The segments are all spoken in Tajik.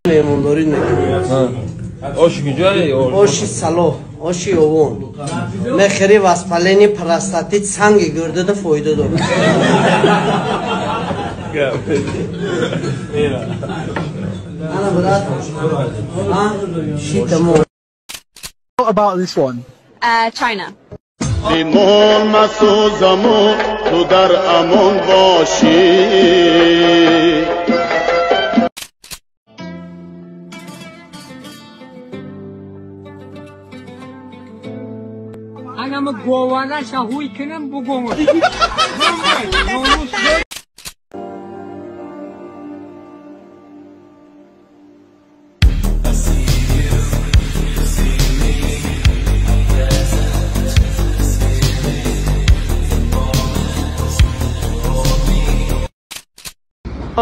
Меҳмондорӣ мекунӣ. Оши куҷое? Оши сало, оши овон. Мехӯри, воспаление простатит, санги гурдада фоида дорад. Ана брат, шитамо. What about this one? China. Бимон масӯзаму ту дар амон бошӣ. Анамı govana şahuy kınım bu gomu.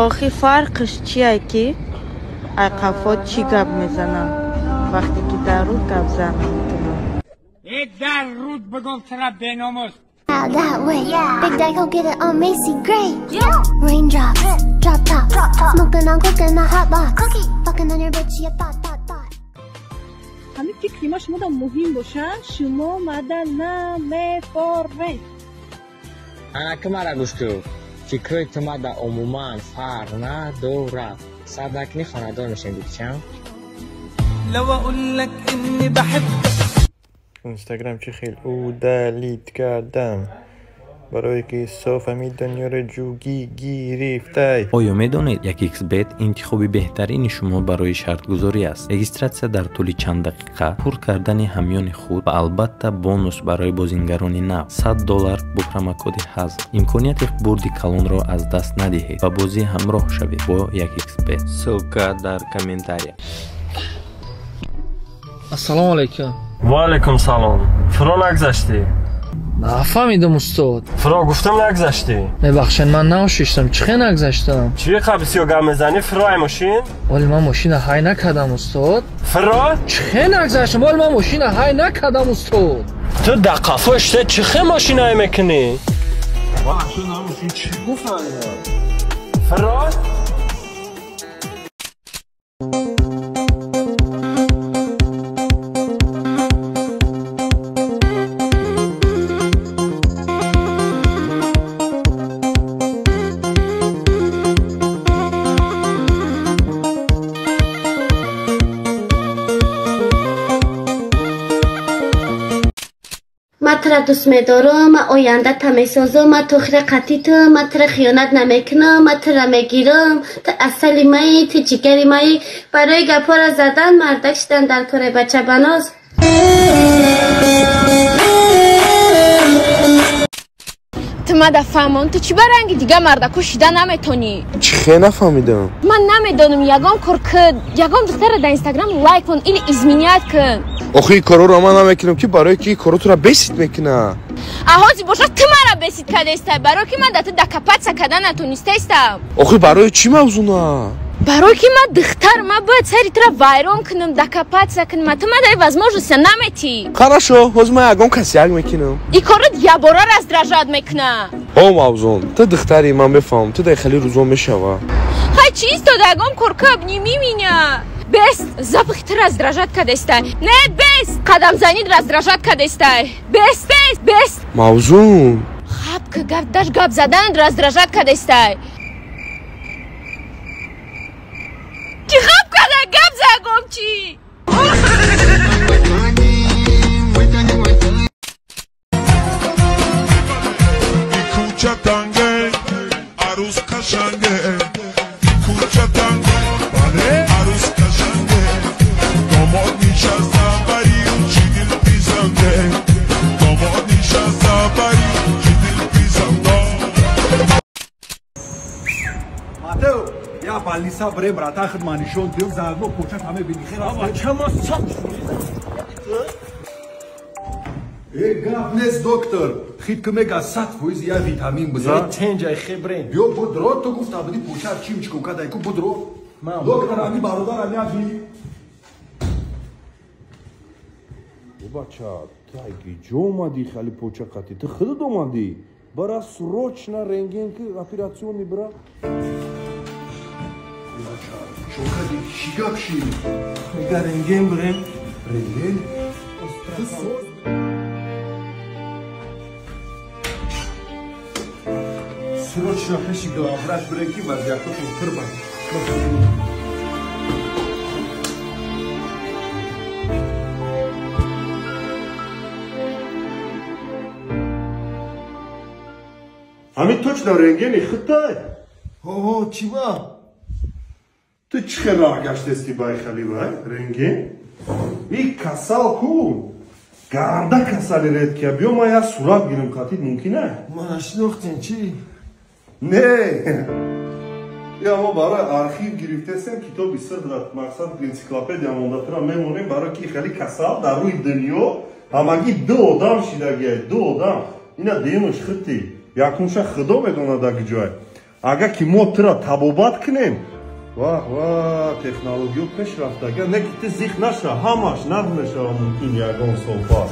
Охи фарқш чие ки айқафо чӣ гап мезанам, вақте ки дар руд гап зан наметавонам. Дар руд бигӯм тра беномус. That way, yeah. Big Daddy, go get it on Macy Gray. Yeah. Raindrops, drop top, smoking on coke in the hot box. Cookie, fucking on your bitch, yeah, thought, thought, thought. ҳамин фикри ма шумо да муҳим боша, шумо мада намефоред. Ана ки мара гӯш кун. Фикрҳои ту мада умуман фарқ надорад. Сабр накунӣ хонадор мешавем, бикчам. Инстаграм чӣ хел удалить кардам, барое ки соф ҳамин дунёро ҷугӣ гирифтай. Оё медонед, 1xBet интихоби беҳтарини шумо барои шартгузорӣ аст? Регистратсия дар тӯли чанд дақиқа, пур кардани ҳамёни худ ва албатта бонус барои бозингарони нав $100 бо промокоди ҳазл. Имконияти бурди калонро аз даст надиҳед ва бозӣ ҳамроҳ шавед бо 1xBet. Ссылка дар комментария. Ассалому алайкум. Ва алайкум салом. Фуро нагзаштӣ? Нафаҳмидам, устод. Фуро гуфтам нагзаштӣ. Мебахшед, ман наошиштам. Чӣ хел нагзаштам? Чӣ қа бисёр гап мезанӣ? Фуро ай мошин? Вале ман мошина ҳай накардам, устод. Фуро? Чӣ хел нагзаштам? Вале ман мошина ҳай накардам, устод. Ту дар қафо шуда чӣ хел мошина ҳай мекунӣ? Чӣ гуфтам? Фуро? Ман тура дӯст медорам, ман ояндата месозам, ман тохира қатъи ту, ман тура хиёнат намекунам, ман тура мегирам, ту асали маи, ту ҷигари маи. Барои гапҳоро задан мардак шидан дар кори бачабаноз. Ту мада фаҳмон, ту чӣ ба ранги дига мардако шида наметонӣ? Чӣ хел нафаҳмидам? Ман намедонам, ягон кор кун, ягон духтара дар инстаграм лайк кун или изменять кун. Охи ин корҳоро ман намекунам, ки барое ки ин корҳо туро бесид мекунад. Аҳози бошад, ту мара бесид кардестай, барое ки ман да ту докопаться карда натонистаистам. Охи барои чӣ мавзуна? Барое ки ман духтар, ман бояд сари тура вайрон кунам, докопаться кунам, ту ман дар возможности наметӣ. Хорошо, ҳозир ман ягон касяк мекунам. Ин корот ябора раздражать мекунад. О мавзун, ту духтари, ман мефаҳмам, ту дар хеле рӯзо мешава. Ҳай чӣ истода, ягон кор ка, обними меня. Бес, запахи ту раздражать кардестай. Не, бес, қадамзанит раздражать кардестай. Бес, бес, бес. Мавзун. Хаб ки гап, даш гап заданат раздражать кардестай. Чӣ хаб када гап загом чӣ? Куча танге, арӯс қашанге, куча танге, арӯс қашанге, домод нишаста бари чӣ дил писанде, домод нишаста бари чӣ дил писанда. Матео, я больница брем, братан, хидма нишон дил, заодно почат ҳаме бини хел аст. Бача, сап. Э, гап нест, доктор. Хит ки мега 100% я витамин бизан. Тенҷай хебрен. Биё будро, ту гуфта буди почат чим чикон кадай ку будро. Доктор, ами бародар ами аби. О бача, ту айги ҷо омадӣ хали поча қатӣ? Ту худат омадӣ? Бара срочно рентген ки операционный бира. Бача, чо кади? Чӣ гап шид? Мега рентген бурем. Рентген? Ту соз. Срочно пеши главврач бурем, ки вазъиятотон тирбанд. Ҳамин точно рентгени худтай? Ҳо, чӣ ба? Ту чӣ хел роҳ гаштести ба хали вай рентген? И касал ку гарда касали редкия. Биё, ман як сурат гирем қатид, мумкин а? Ма нашинохтем, чӣ? Не, я мо барои архив гирифтесем, китоби сирра, мақсад энсиклопедия мондатура мемонем, барои ки хали касал дар рӯи дунё ҳамагӣ ду одам шидагия, ду одам. Ина дуюмаш худти. Якумша худо медонад дар ҷой. Агар ки мо тура табобат кунем, ваҳ ва технологиё пеш рафтага, не ки ту зиқ наша, ҳамаш нағз мешава мумкин ягон сол пас.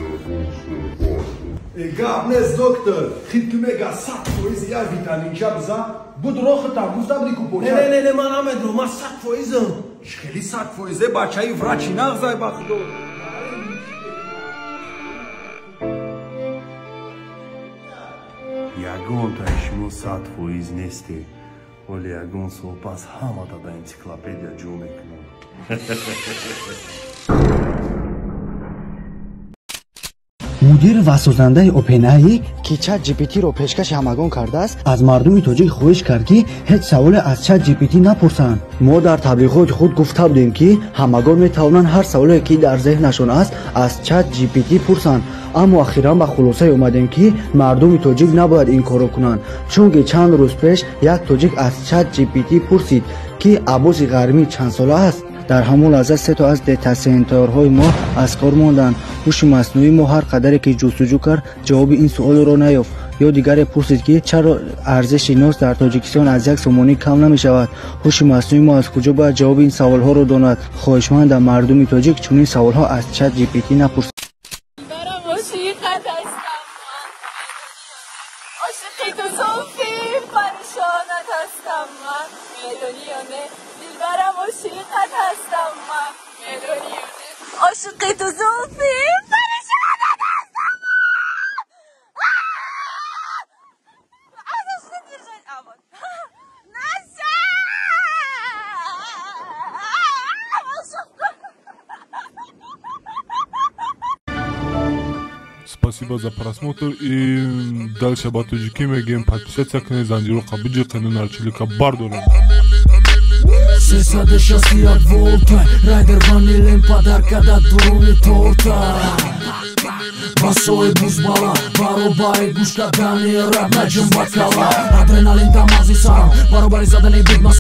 Гап нест, доктор, хит ту мега 100% як витаминча бизан, буд рохата, гуфта буди ку поча. Не, не, не, ман намедонам, ман 100%-ам. Хели 100%, бачаи врачи нағзай ба худо. Ягонтаи шумо 100% несте, вале ягон сол пас ҳамата дар энсиклопедия ҷо мекунам. Мудир ва созандаи OpenAI, ки чат GPT-ро пешкаши ҳамагон кардааст, аз мардуми тоҷик хоҳиш кард, ки ҳеҷ саволе аз чат GPT напурсанд. Мо дар таблиғоти худ гуфта будем, ки ҳамагон метавонанд ҳар саволе, ки дар зеҳнашон аст, аз чат GPT пурсанд, аммо ахиран ба хулосае омадем, ки мардуми тоҷик набояд ин корро кунанд, чунки чанд рӯз пеш як тоҷик аз чат GPT пурсид, ки Аббоси Ғармӣ чанд сола аст. Дар ҳамон лаҳза сето аз детасенторҳои мо аз кор монданд. Ҳуши маснӯии мо ҳар қадаре ки ҷустуҷӯ кард, ҷавоби ин суолро наёфт. Ё дигаре пурсид, ки чаро арзиши нос дар Тоҷикистон аз як сомонӣ кам намешавад. Ҳуши маснӯии мо аз куҷо бояд ҷавоби ин саволҳоро донад? Хоҳишмандам, мардуми тоҷик чунин саволҳо аз чат GPT напурсад. عاشق تو زلفی پریشانت هستم Спасибо за просмотр и дальше ба тоҷикӣ мегӯем, подписаться кунед, занҷироқа биҷиқену нарчилика бардорем. 361 волта, райдер ванилем подарка да дуруни торта. Басои бузбала, баробари гӯш кардани раб наҷум ба кала. Адреналин дамази сарам, баробари задани бигма.